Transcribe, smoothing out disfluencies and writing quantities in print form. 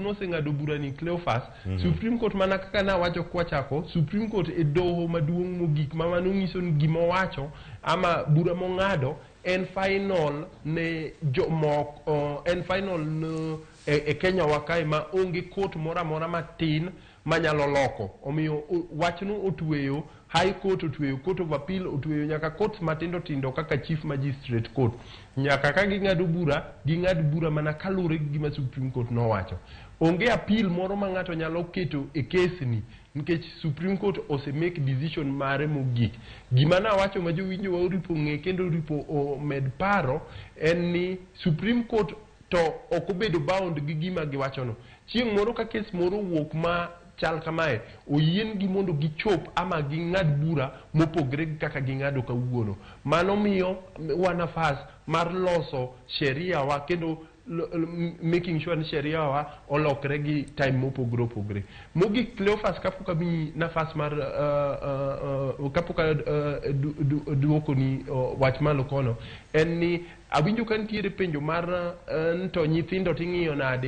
noseng'ado bura ni, Cleophas, Supreme Court, mana kaka nawacho kwachako, Supreme Court e doho maduong' mogik ma mano nyiso ni gima owacho ama bura mong'ado en final ne jomok, en final ne e Kenya wa kae ma onge court moro amora matin manyalo loko. Omiyo wachno otweyo High Court, otweyo Court of Appeal, otweyo nyaka courts matindo tindo kaka Chief Magistrate Court. Nyaka ka ging'ado bura, ging'ad bura mana kaluwore gi gima Supreme Court nowacho. Onge appeal moro ma ng'ato nyalo keto e kesni nikech Supreme Court ose make decision mare mogik. Gima nawacho ma jowinjo wa oripo ng'e kendo oripo omed paro en ni Supreme Court to ok obedo bound gi gima giwachono. Chieng' moro ka kes moro owuok ma chal kamae, oyien gi mondo gichop ama ging'ad bura mopogre gi kaka ging'ado kawuono. Mano miyo wa nafas mar loso sheria wa kendo making sure ni sheria wa olokre gi time mopogore opogore. Mogik, Cleophas, kapok amiyi nafas mar kapok duokoni wach malo kono, en ni awinjo ka nitiere penjo mar to nyithindo ting'iyo nade.